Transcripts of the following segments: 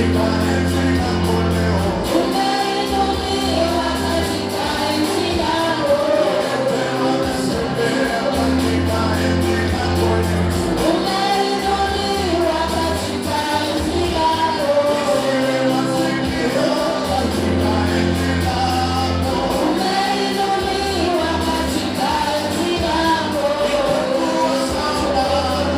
Katika enzi yako leo. Umeinuliwa katika enzi yako. Wanasembea katika enzi yako Yesu. Umeinuliwa katika enzi yako. Wasikia katika enzi yako. Umeinuliwa katika enzi yako. Sawa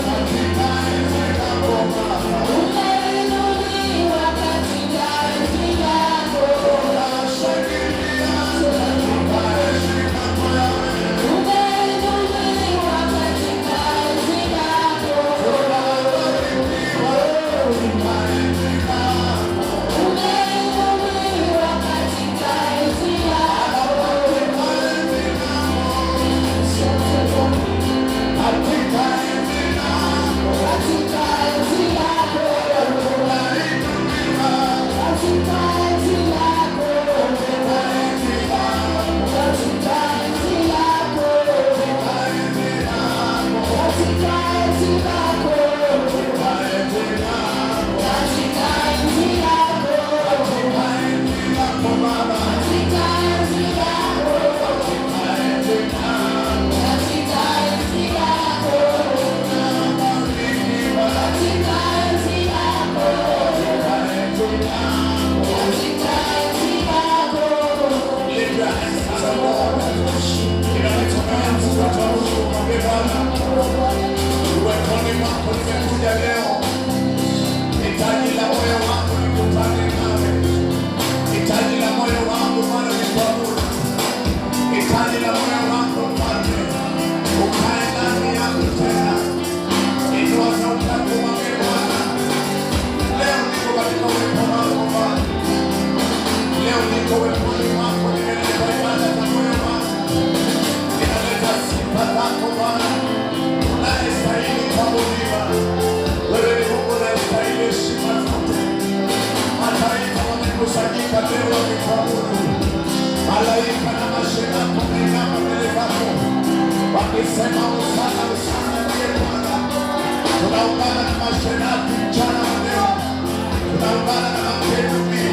katika enzi yako Baba. Umeinuliwa katika enzi yako. Tunashangilia katika enzi yako Yahweh. Umeinuliwa katika enzi yako. Tunabarikiwa katika enzi yako. Umeinuliwa katika enzi yako. Katika enzi yako. Katika enzi yako. Tunainuliwa Katika enzi yako. katika enzi yako. Katika enzi yako. Katika enzi yako. Katika enzi yako. Katika enzi yako. Katika enzi yako. Katika enzi yako Baba. Katika enzi yako. Katika enzi yako. Katika enzi yako. Tunabarikiwa Katika enzi yako. katika enzi yako. Katika enzi yako. Lift your hands to the Lord. Inua mikono yako kwa Mungu, mwambie Bwana, uweponi mwako nimekuja leo. Hitaji la moyo wangu nikutane nawe. Hitaji la moyo wangu Bwana ni kuabudu. Hitaji la moyo wangu Mfalme, ukae ndani yangu tena. Inua sauti yako mwambie Bwana, leo niko katika uwepo wako Bwana. Leo niko uweponi mwako, nimeleta ibada za moyo wangu. Ninaleta sifa zako Bwana, unayestahili kuabudiwa. Wewe ni Mungu unayestahili heshima zote. Mataifa wamekusanyika leo wakikuabudu, malaika na masherafu wameinama mbele zako wakisema, Hosana, Hosana ndiye Bwana. Tunaungana na masherafi mchana wa leo, tunaungana na makerubi,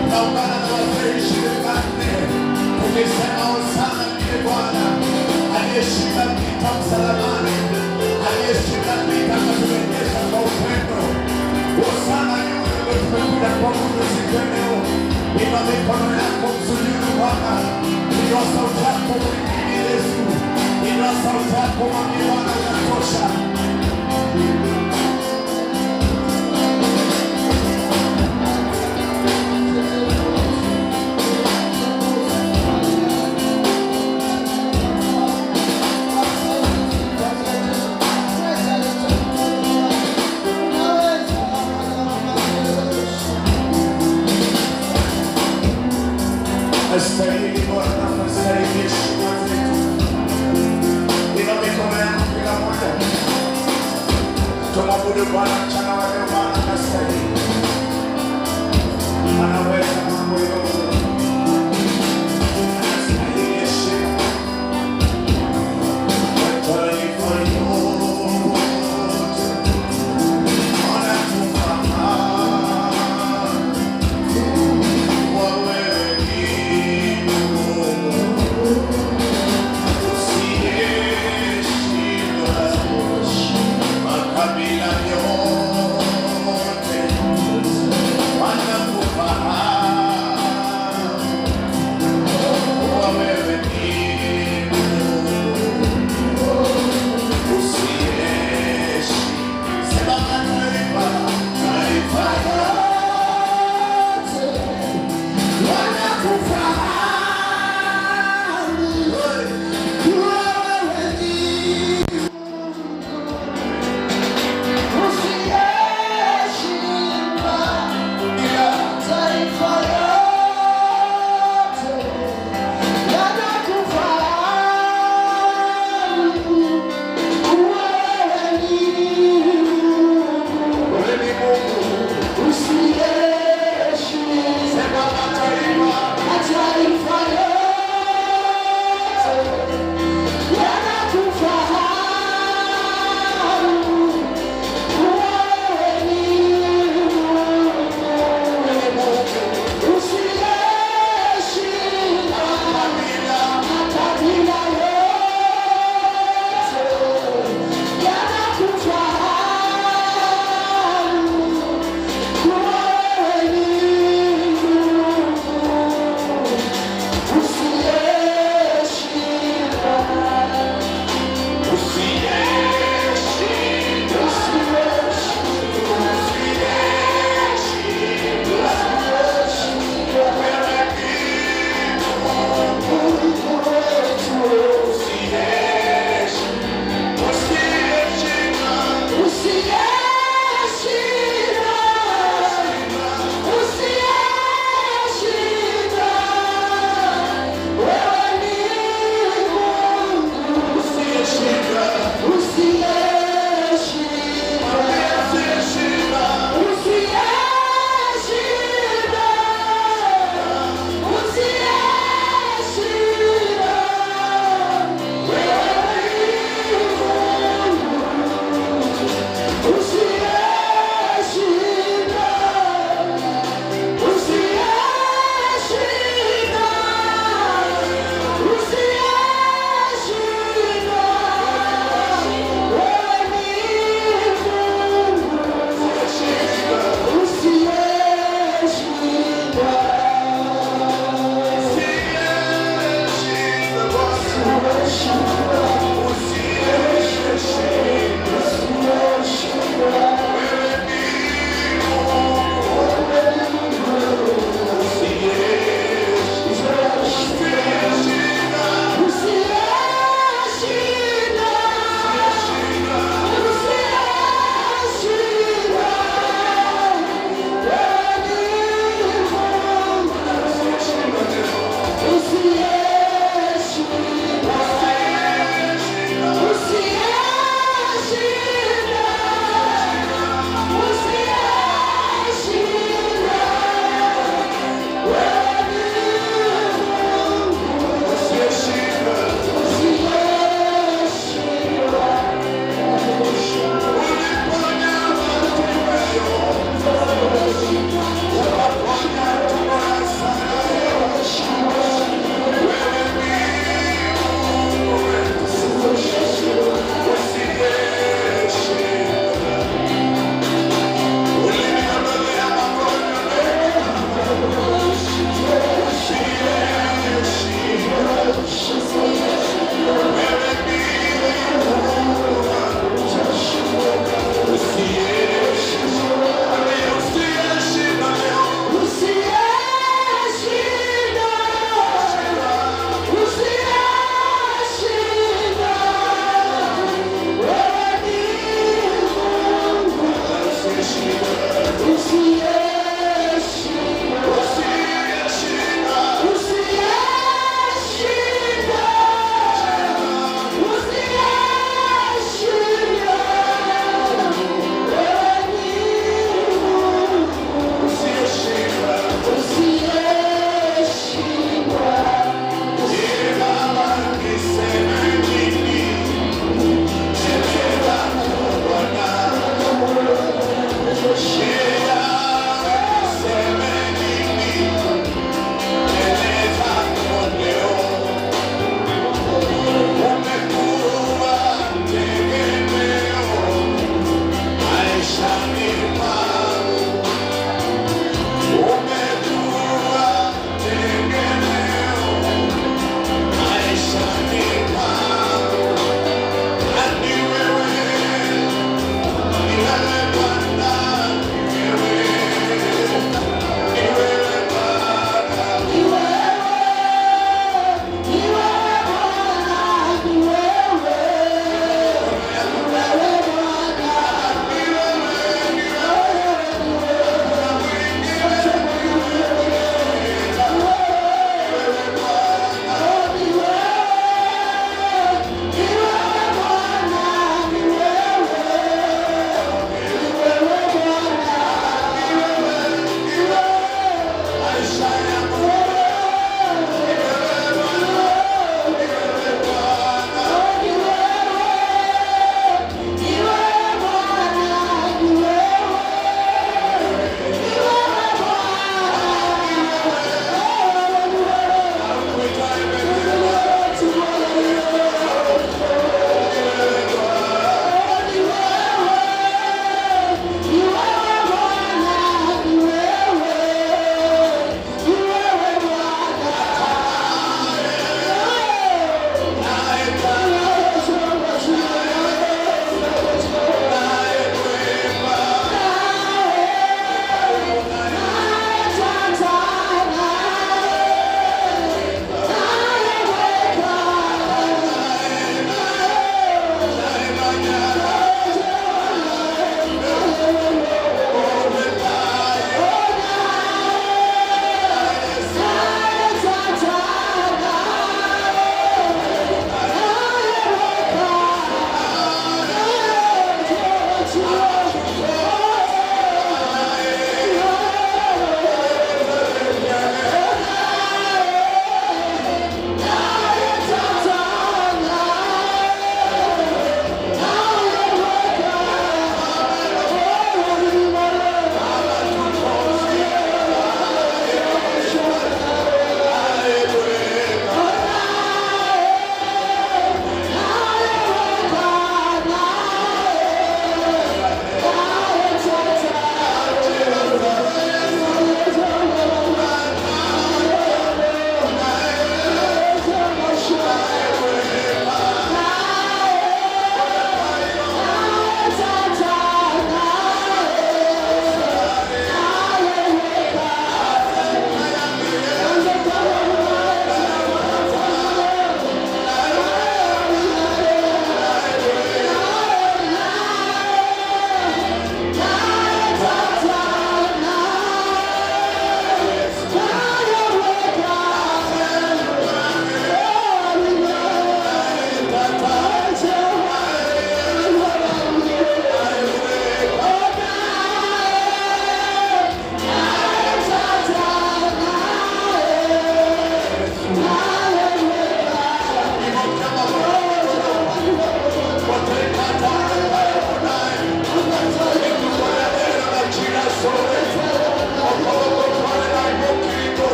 tunaungana na wazee 24 tukisema, Hosana ndiye Bwana aliyeshinda vita msalabani, aliyeshinda vita akaturejesha kwa upendo. Hosana yule ndio tumekuja kuabudu siku ya leo. Inua mikono yako msujudu Bwana, inua sauti yako mhimidi Yesu, inua sauti yako mwambie Bwana unatosha. Astahili Bwana, astahili heshima zetu. Inua mikono yako kila mmoja, tumwabudu Bwana mchana wa leo, maana anastahili, anaweza mambo yote, anastahili heshima. Mataifa yote wanakufahamu kuwa wewe ni Mungu usiyeshindwa. Makabila yote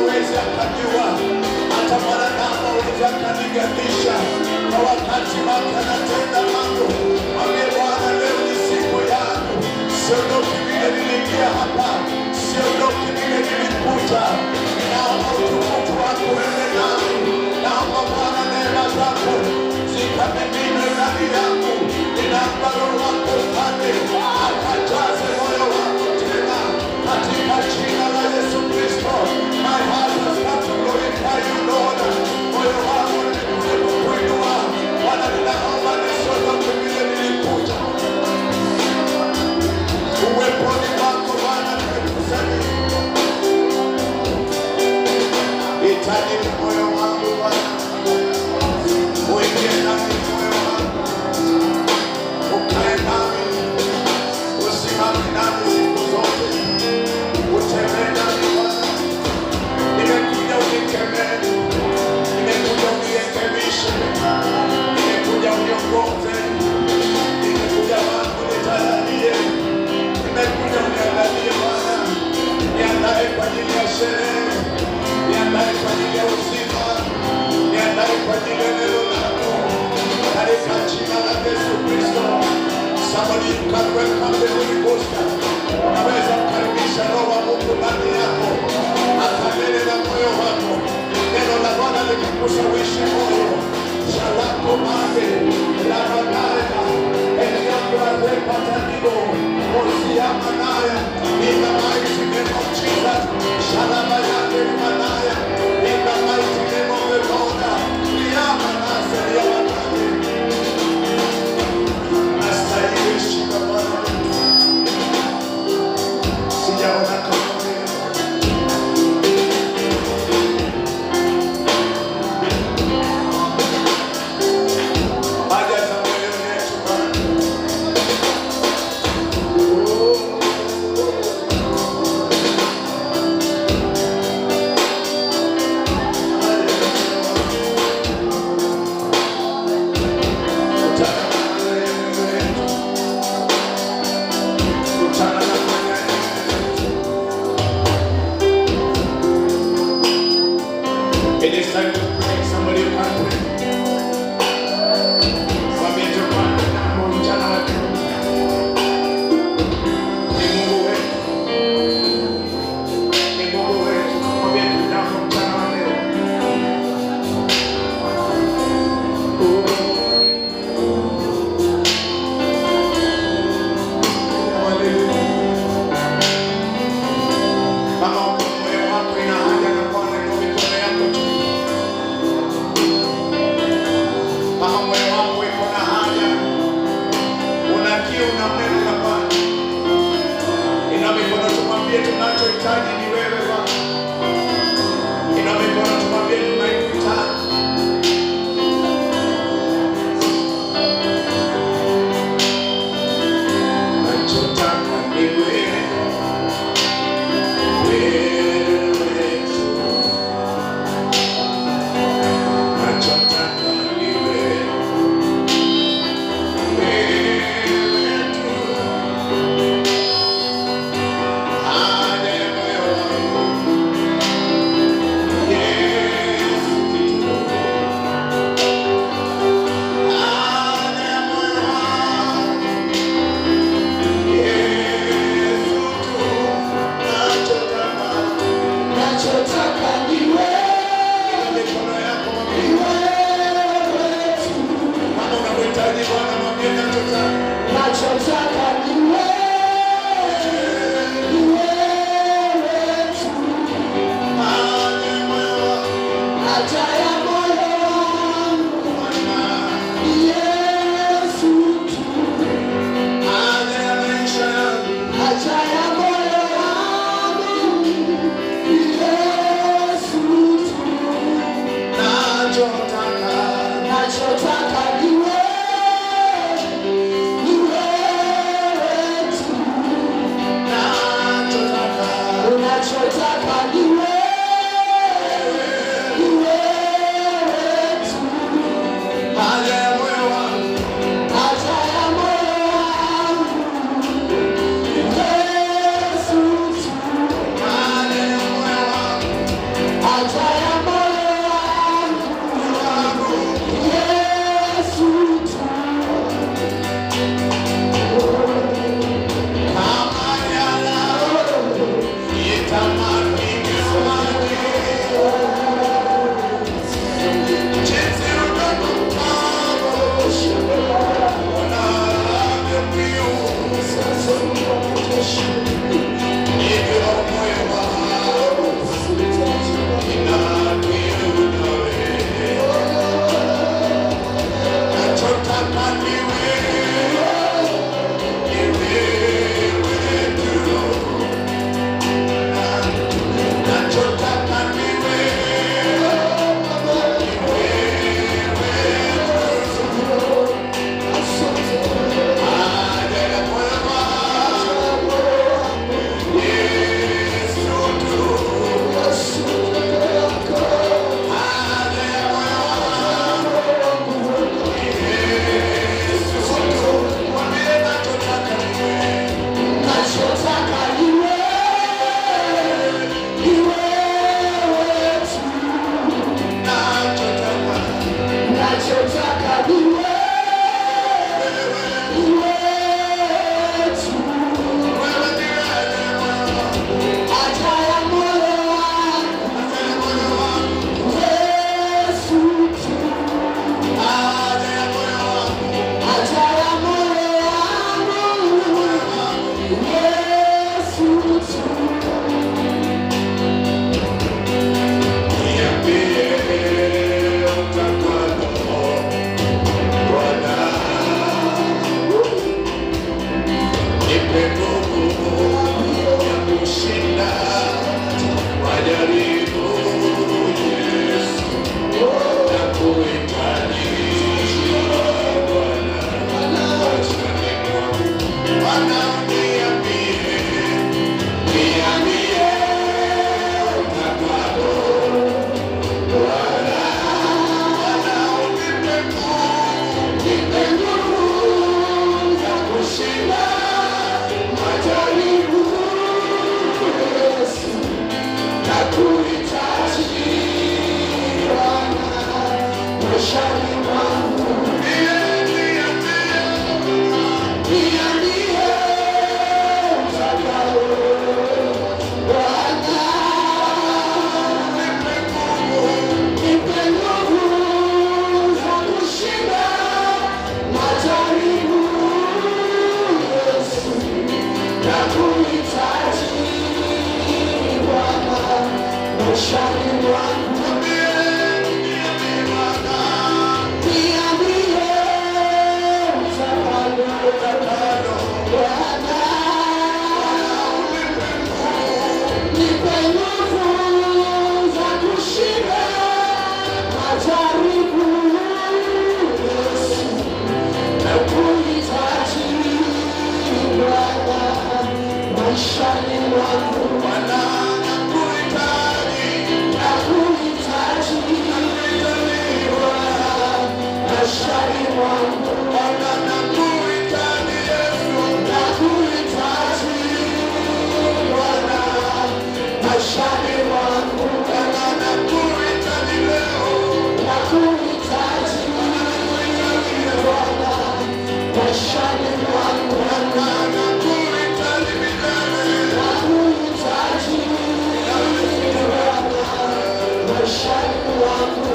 hawezi akajua, hata mwanadamu hawezi akaniganisha. Kwa wakati wake anatenda mambo. Mwambie Bwana, leo ni siku yangu, siondoki vile niliingia hapa, siondoki vile nilikuja. Ninaomba utukufu wako uende nami. Naomba Bwana neema zako zikamiminwe ndani yangu. Ninaomba Roho wako upande akajaze moyo wangu tena katika jina la Yesu Kristo. My heart has come to glorify you, Lord. Moyo wangu nimekuja kukuinua Bwana, ninaomba nisiondoke vile nilikuja. Uweponi mwako Bwana nimekusanyika. Hitaji la moyo wangu Bwana, uingie ndani ya moyo wangu, ukae nami, usimame nami siku zote, utembee nami Bwana. Nimekuja unikemee, nimekuja unirekebishe, nimekuja uniongoze, nimekuja Bwana unitayarie, nimekuja uniandalie Bwana, niandae kwa ajili ya sherehe, niandae kwa ajili ya uzima. Haja ya moyo wangu Yesu tu. Kama yala itamani jinsi udongo mkavu unavyokiu, ndivyo moyo wangu ina kiu nawe. Nachotaka ni wewe, ni wewe tu. Nachotaka ni wewe, ni wewe tu. Haja ya moyo wangu, Yesu tu. Haja ya moyo wangu, Yesu tu. Mwambie nachotaka ni wewe. Nachotaka ni wewe, ni wewe tu. Nachotaka Nachotaka ni wewe, ni wewe tu. wewe ndiwe haja ya moyo wangu. Haja ya moyo wangu Haja ya moyo wangu. Yesu tu. Haja ya moyo wangu. Haja ya moyo wangu Moyo wangu. Yesu tu. Niambie utakalo, Bwana. Nipe nguvu ya kushinda majaribu, Yesu. Nakuhitaji, Bwana, maishani mwangu. Bwana, niambie, niambie utakalo, Bwana. Bwana, unipe nguvu Nipe nguvu za kushinda majaribu, Yesu. Nakuhitaji Bwana maishani mwangu. Niambie utakalo, Bwana. Nipe nguvu za kushinda majaribu, Yesu. Nakuhitaji Bwana maishani mwangu. Niambie utakalo, Bwana. Nipe nguvu za kushinda majaribu, Yesu. Nakuhitaji Bwana maishani mwangu. Nakuhitaji Bwana maishani mwangu. Nakuhitaji Bwana maishani mwangu. Nakuhitaji Bwana maishani mwangu. Nakuhitaji Bwana maishani mwangu.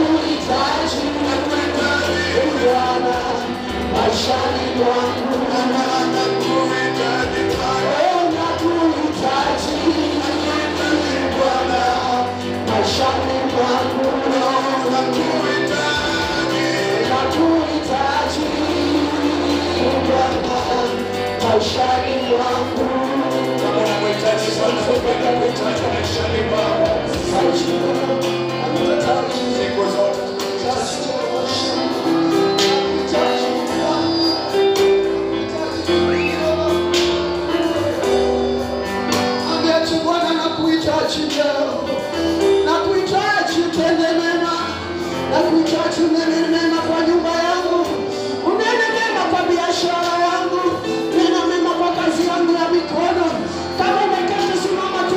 Nakuhitaji Bwana maishani mwangu. Oh, nakuhitaji Bwana maishani mwangu. Nakuhitaji Bwana maishani mwangu. Kama unamhitaji Bwana, nakuhitaji maishani mwako. Siku zote tunakuhitaji. Ambia tu Bwana nakuhitaji leo. Nakuhitaji utende mema. Nakuhitaji unene mema kwa nyumba yangu. Unene mema kwa biashara yangu. Nena mema kwa kazi yangu ya mikono. Kama umekesha simama tu.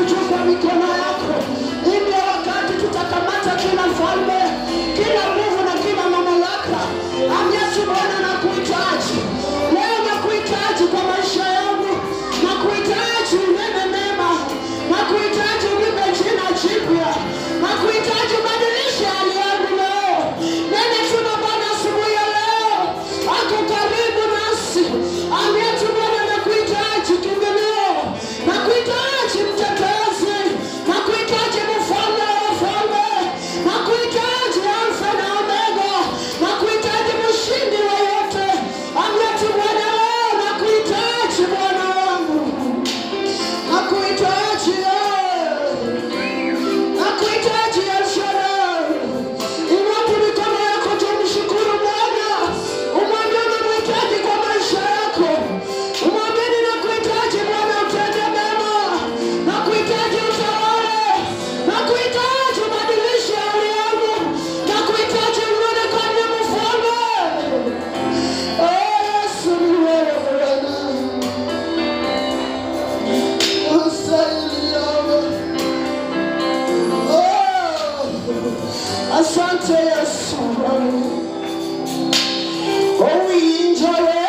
Owinjore,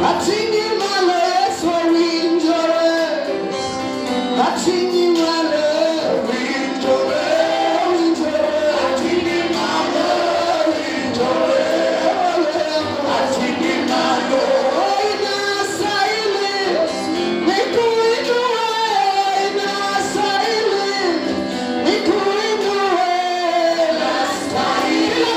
ating'i malo Yesu owinjore, ating'i malo, Owinjore, owinjore, ating'i malo, owinjore, ating'i malo. Inastahili, nikuinue, inastahili, nikuinue, inastahili.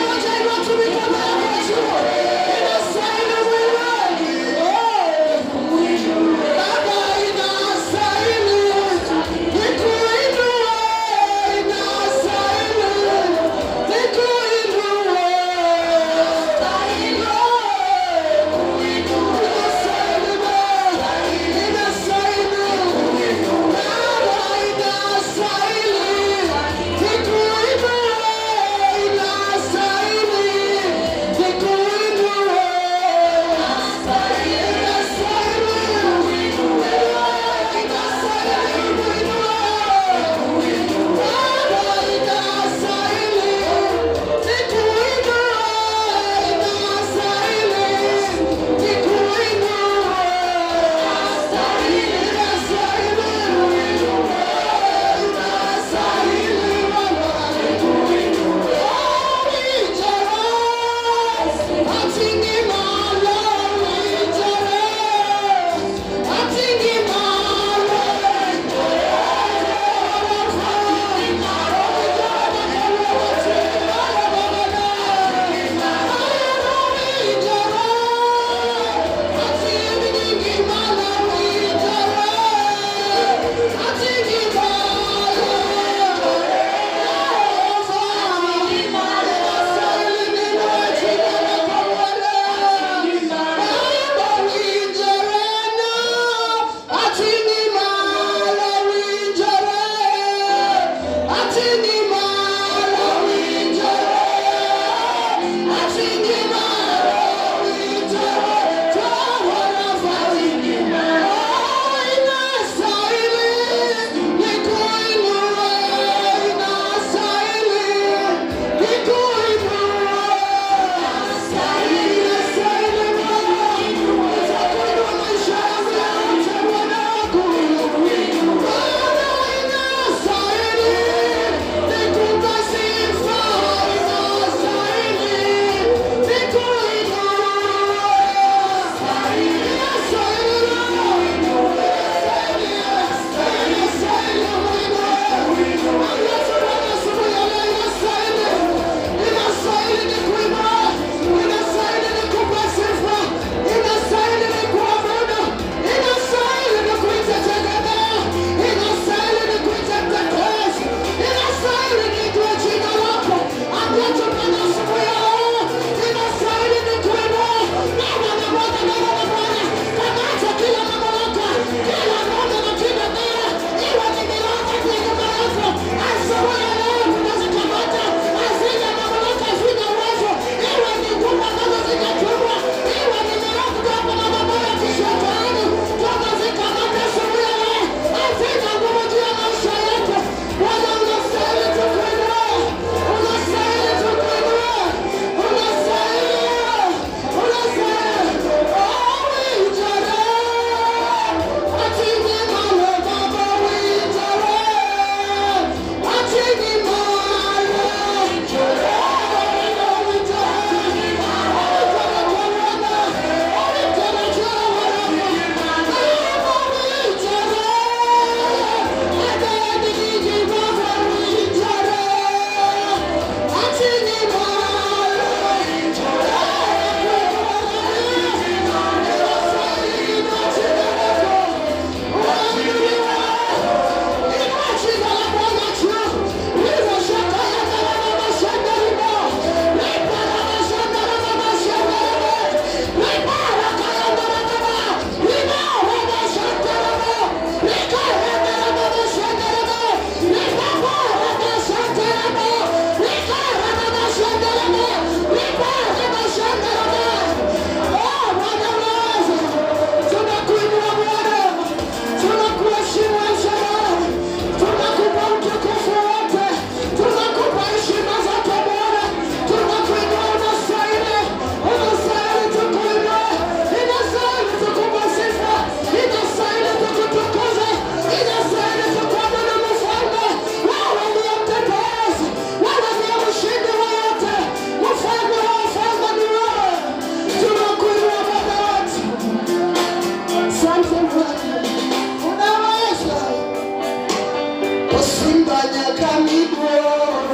Simba nyakamidwo,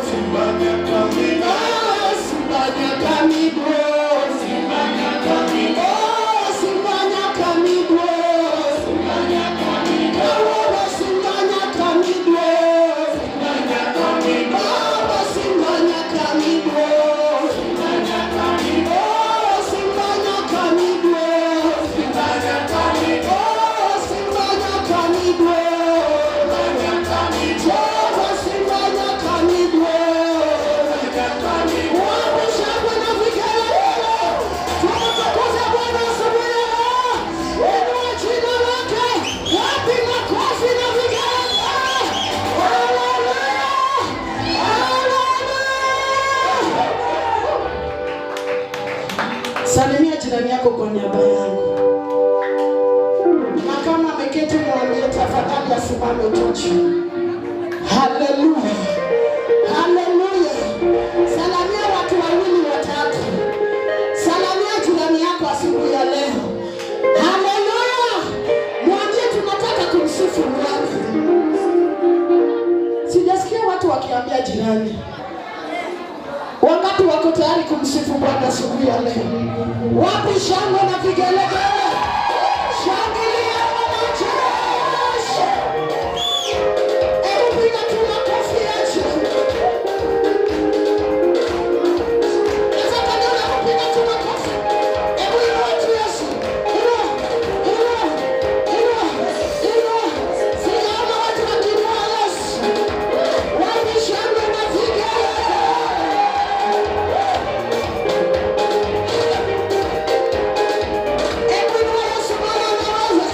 Simba nyakamidwo, oh, Simba nyakamidwo, Simba nyakamidwo, oh, Simba nyakamidwo, Simba nyakamidwo, oh, Simba nyakamidwo, Simba nyakamidwo, oh, Simba nyakamidwo, Simba nyakamidwo, oh, Simba nyakamidwo, Simba nyakamidwo, oh, Simba nyakamidwo, Simba nyakamidwo, oh, Simba nyakamidwo. nyakamidwo. Wapi shangwe na vigelegele? Tumtukuze Bwana asubuhi ya leo. Inua jina lake. Wapi makofi na vigelegele? Haleluya! Haleluya! Salimia jirani yako kwa niaba yangu, na kama ameketi mwambie tafadhali asimame tochi. Haleluya! Haleluya! Salamia watu wawili watatu. Salamia jirani yako asubuhi ya leo. Haleluya! Mwambie tunataka kumsifu Bwana. Sijasikia watu wakiambia jirani. Wangapi wako tayari kumsifu Bwana asubuhi ya leo? Wapi shangwe na vigelegele? Shangilia wanajeshi! Hebu piga tu makofi yetu. Nataka nione kupiga tu makofi. Hebu inua tu Yesu. Inua, inua, inua, inua. Sijaona watu wakiinua Yesu. Wapi shangwe na vigelegele? Hebu inua Yesu, Bwana anaweza.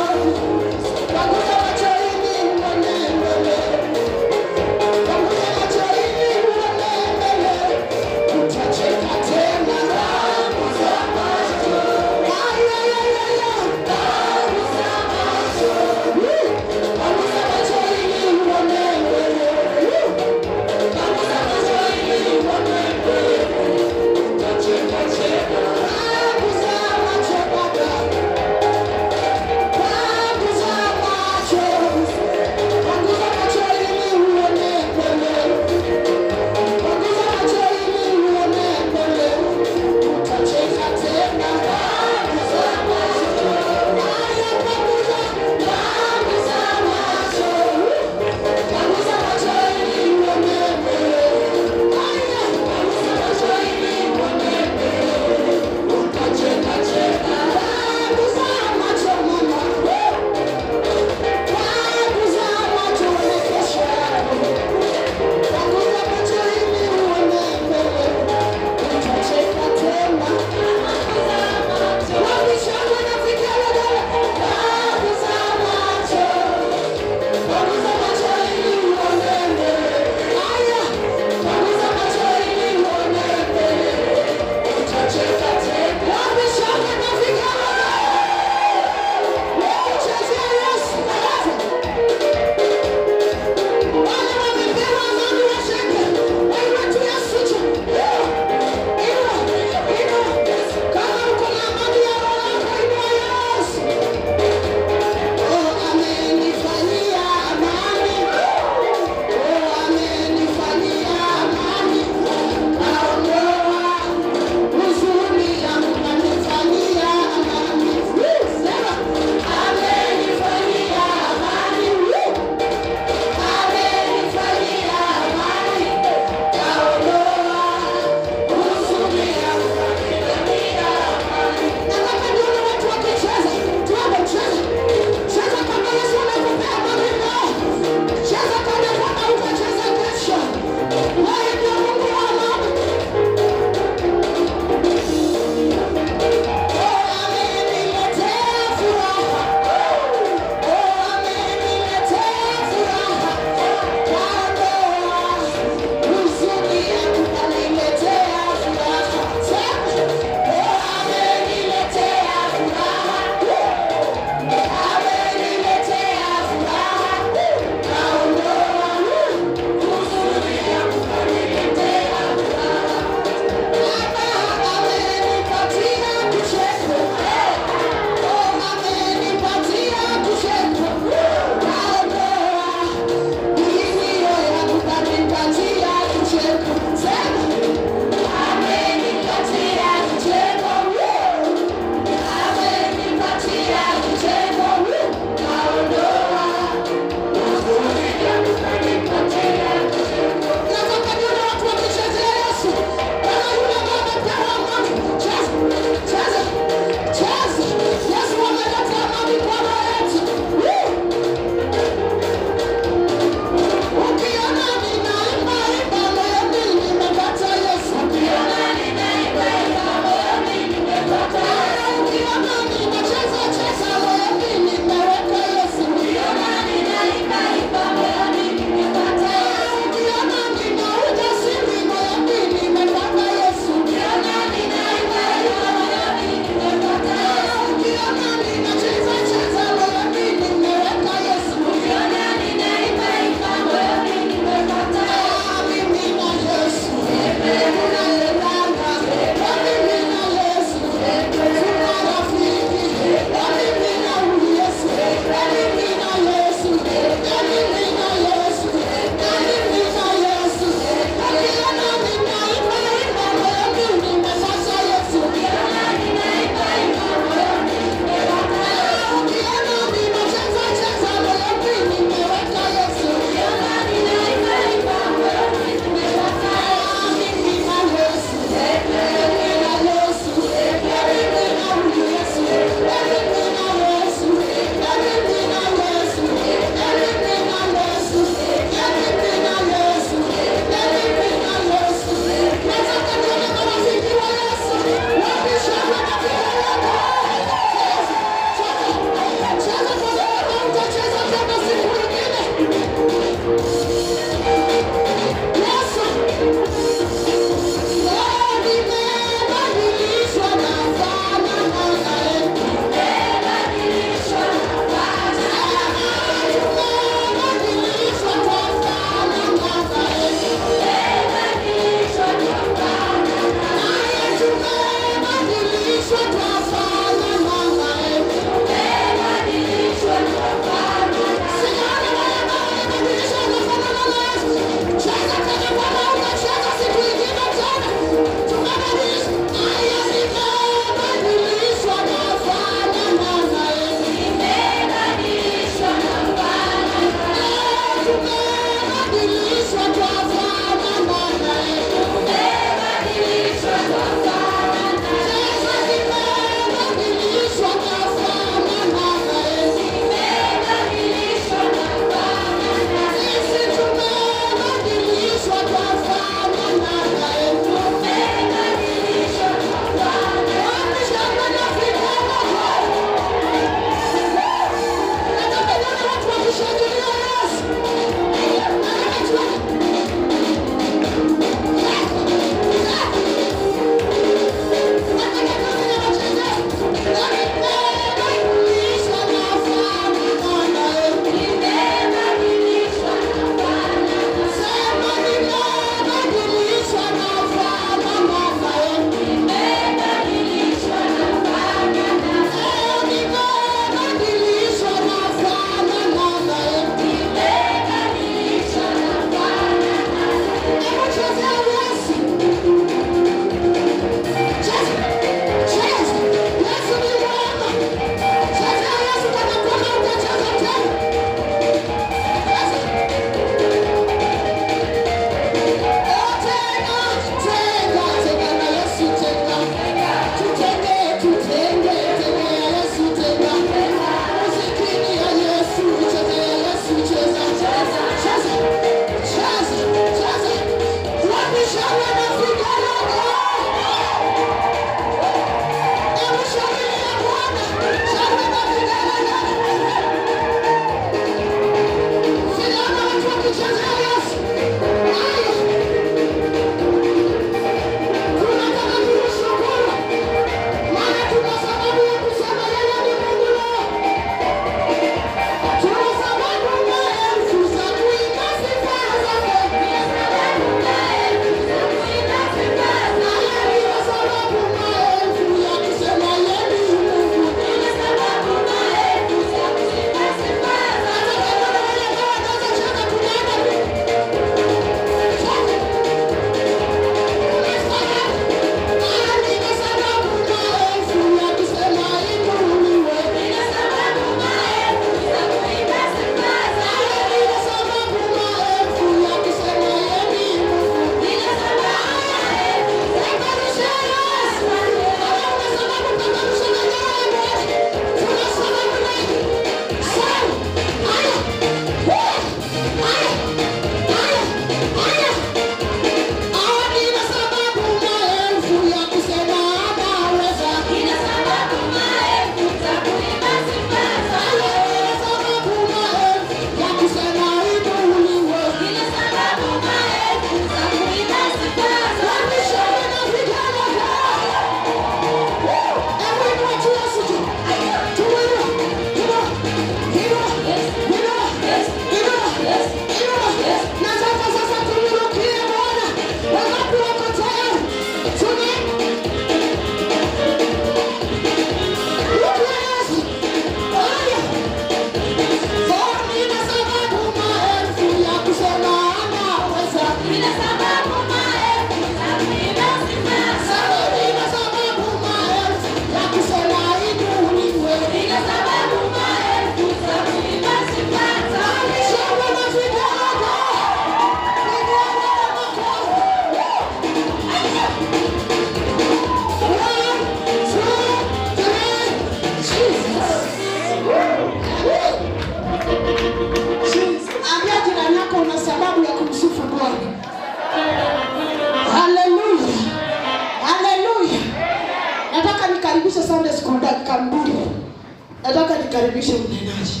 Nataka nikaribishe mnenaji.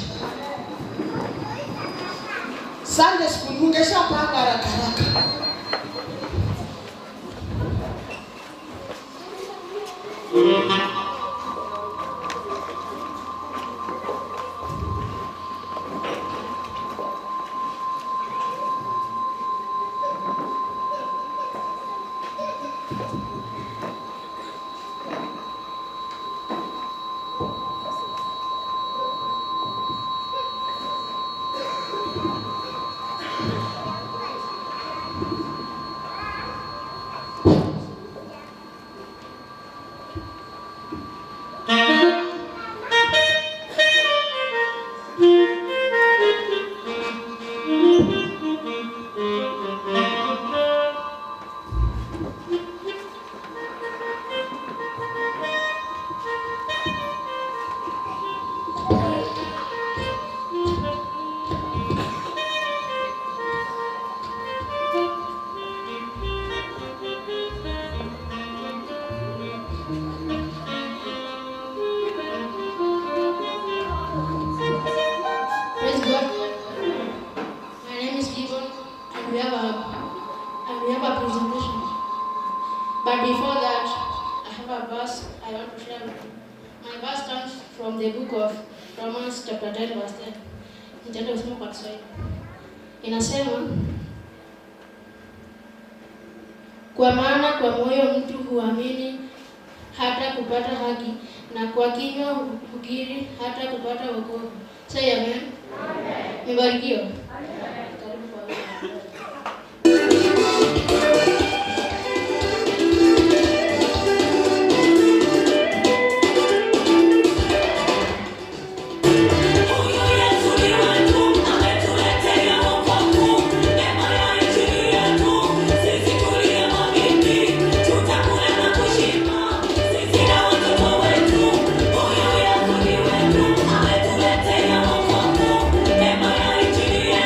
Sunday school mungeshapanga haraka haraka. Praise God. My name is Gibbon, and we have a presentation. But before that, I have a verse I want to share with you. My verse comes from the book of Romans chapter 10 verse 10. Nitaenda kusoma kwa Kiswahili. Inasema, kwa maana kwa moyo mtu huamini hata kupata haki, na kwa kinywa hukiri hata kupata wokovu. Say amen. Mbarikiwe. Karibu kwa wewe. Huyu Yesu ni wetu, ametuletea wokovu, neema ya injili yetu. Sisi tuliyemwamini, tutakula na kushiba, sisi na watoto wetu. Huyu Yesu ni wetu, ametuletea wokovu, neema ya injili yetu.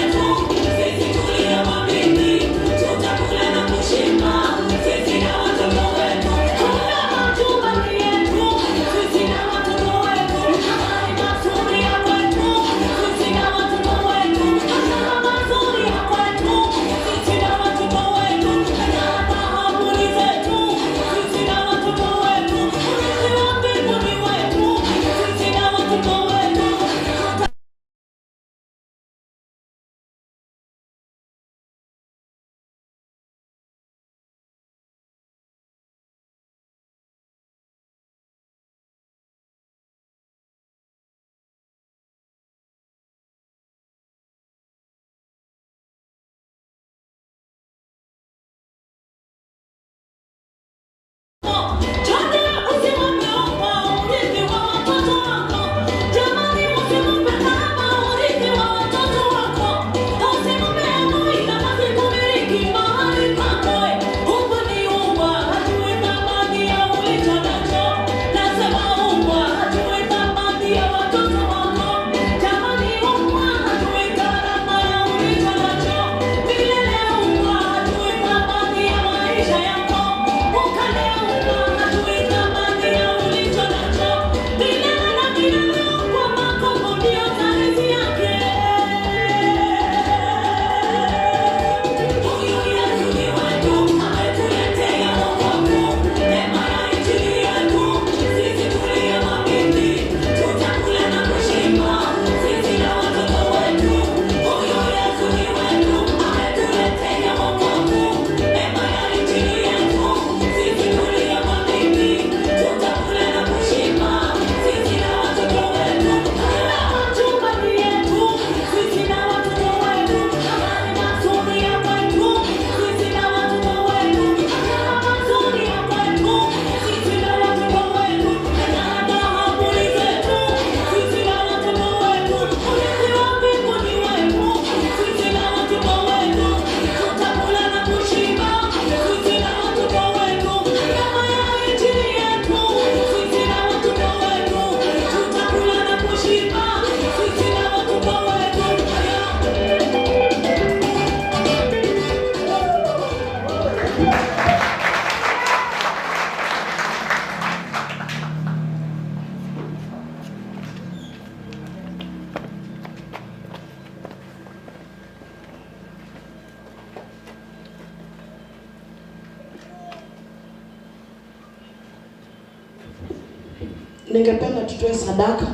Ningependa tutoe sadaka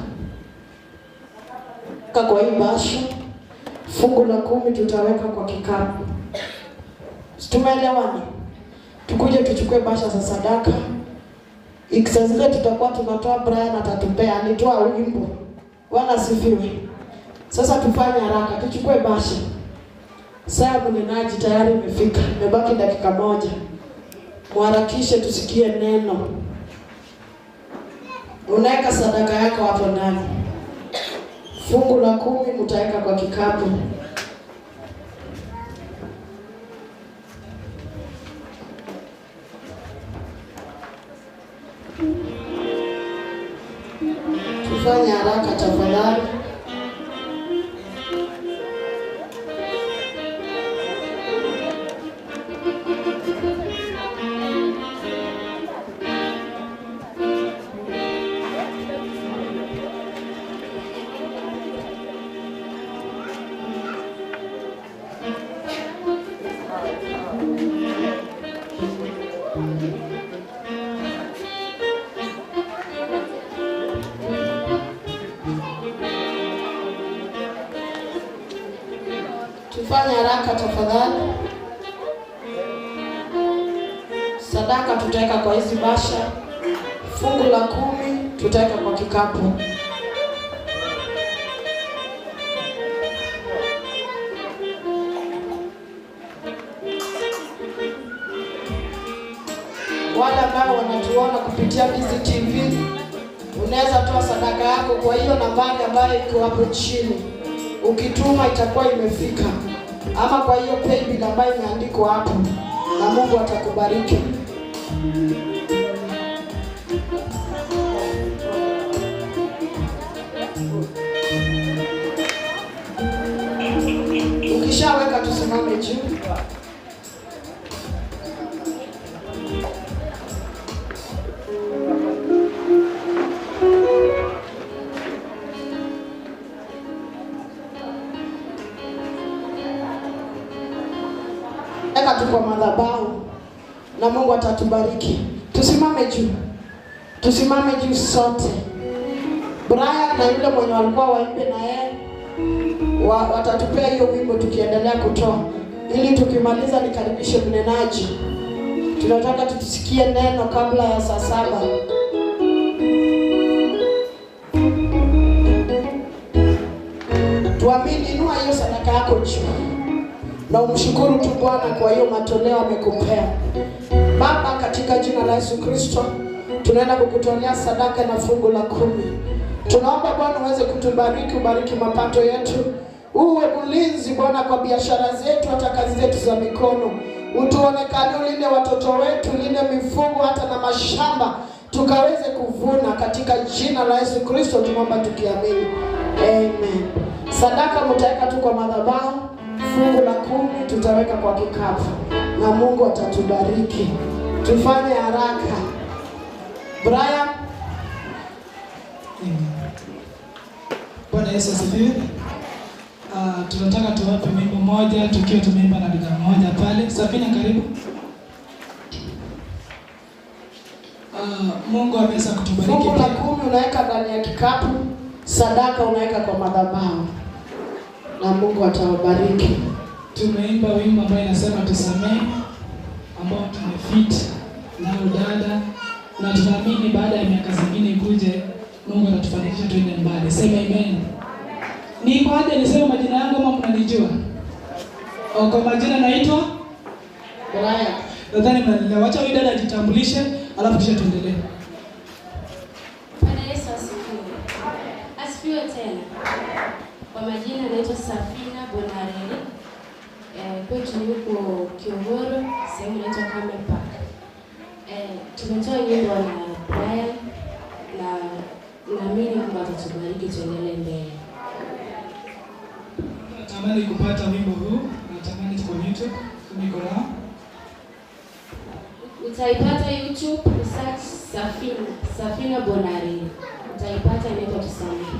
kwa hii bahasha. Fungu la 10 tutaweka kwa kikapu. Tumeelewana? Tukuje tuchukue bahasha za sadaka. Ikisa zile tutakuwa tunatoa, Brian atatupea, alitoa wimbo. Bwana asifiwe. Sasa tufanye haraka, tuchukue bahasha. Saa mnenaji tayari imefika, imebaki dakika 1. Muharakishe tusikie neno. Unaweka sadaka yako hapo ndani. Fungu la 10 mtaweka kwa kikapu. Tufanye haraka tafadhali. Tufanye haraka tafadhali. Sadaka tutaweka kwa hizi bahasha. Fungu la 10 tutaweka kwa kikapu. Wale ambao wanatuona kupitia Busy TV, unaweza toa sadaka yako kwa hiyo nambari ambayo iko hapo chini. Ukituma itakuwa imefika, ama kwa hiyo paybill ambayo imeandikwa hapo, na Mungu atakubariki. Ukishaweka tusimame juu. Kwa madhabahu na Mungu atatubariki. Tusimame juu. Tusimame juu sote. Brian na yule mwenye walikuwa waimbe na yeye watatupea hiyo wimbo tukiendelea kutoa, ili tukimaliza nikaribishe mnenaji. Tunataka tusikie neno kabla ya saa 7. Tuamini, inua hiyo sadaka yako juu na umshukuru tu Bwana kwa hiyo matoleo amekupea. Baba, katika jina la Yesu Kristo, tunaenda kukutolea sadaka na fungu la 10. Tunaomba Bwana uweze kutubariki, ubariki mapato yetu. Uwe mlinzi Bwana kwa biashara zetu, hata kazi zetu za mikono. Utuonekane, ulinde watoto wetu, ulinde mifugo hata na mashamba, tukaweze kuvuna katika jina la Yesu Kristo tunaomba tukiamini. Amen. Sadaka mtaweka tu kwa madhabahu. Fungu la 10 tutaweka kwa kikapu na Mungu atatubariki. Tufanye haraka. Brian. Bwana Yesu asifiwe. Tunataka tuwape wimbo moja tukiwa tumeimba na dada moja pale. Safina, karibu. Mungu ameweza kutubariki. Fungu la 10 unaweka ndani ya kikapu, sadaka unaweka kwa madhabahu, na Mungu atawabariki. Tumeimba wimbo ambao inasema tusamee, ambao tumefit na dada, na tunaamini baada ya miaka zingine ikuje Mungu atatufanikisha tuende mbali. Sema amen. Ni kwa aje niseme majina yangu ama mnanijua? Kwa majina naitwa Brian. Nadhani mnanielewa. Acha huyu dada ajitambulishe alafu kisha tuendelee. Bwana Yesu asifiwe. Asifiwe tena. Kwa majina naitwa Safina Bonareri. Kwetu ni huko Kiogoro, sehemu inaitwa Kame Park. Tumetoa nyimbo na Brian na naamini Mungu atatubariki tuendelee mbele. Natamani kupata wimbo huu, natamani tuko YouTube, niko nao. Utaipata YouTube, search Safina, Safina Bonareri. Utaipata, inaitwa Tusamehe.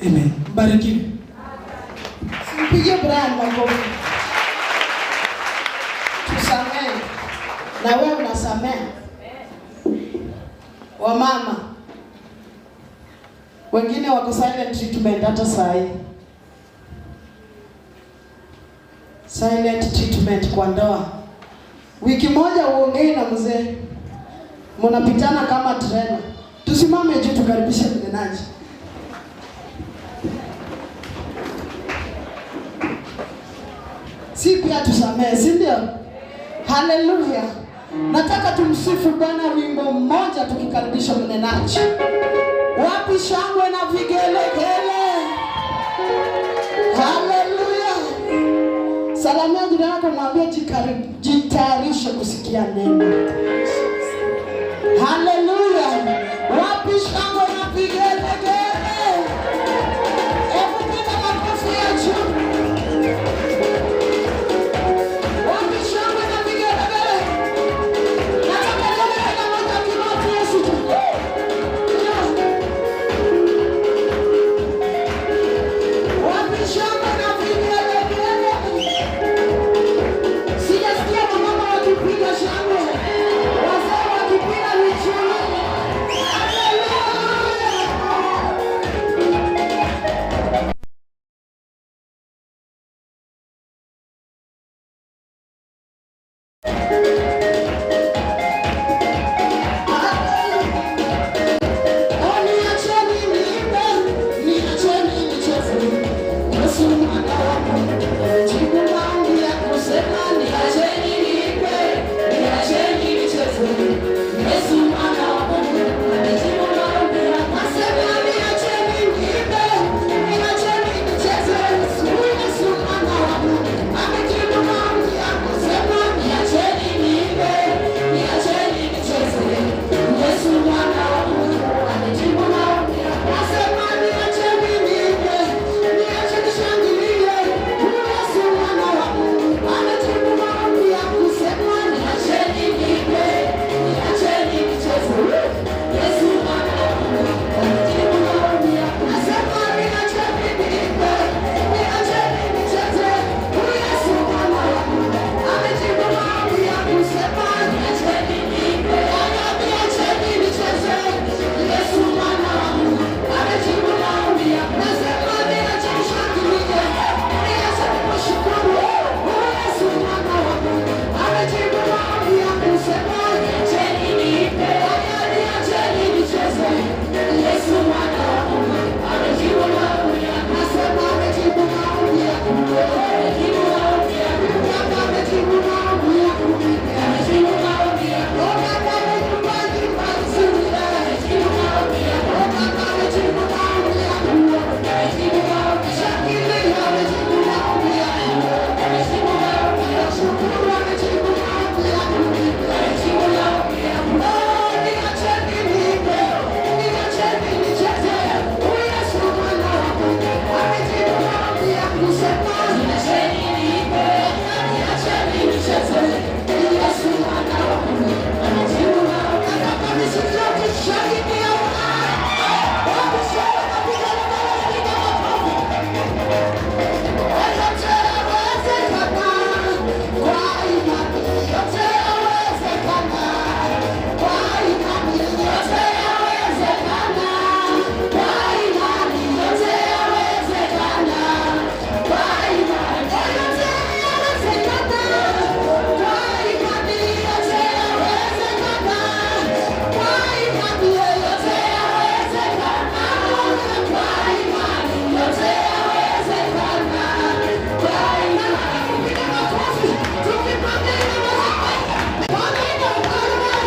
Amen. Mbarikiwe. Simpigie Brian makofi. Tusamehe. Na wewe unasamehe. Wamama wengine wako silent treatment hata saa hii. Silent treatment kwa ndoa. Wiki moja uongei na mzee, mnapitana kama trena. Tusimame juu tukaribishe mnenaji. Si pia tusamehe, si ndio? Haleluya. Nataka tumsifu Bwana wimbo mmoja tukikaribisha mnenaji. Wapi shangwe na vigelegele? Haleluya. Salamia jirani yako, mwambie jitayarishe kusikia neno.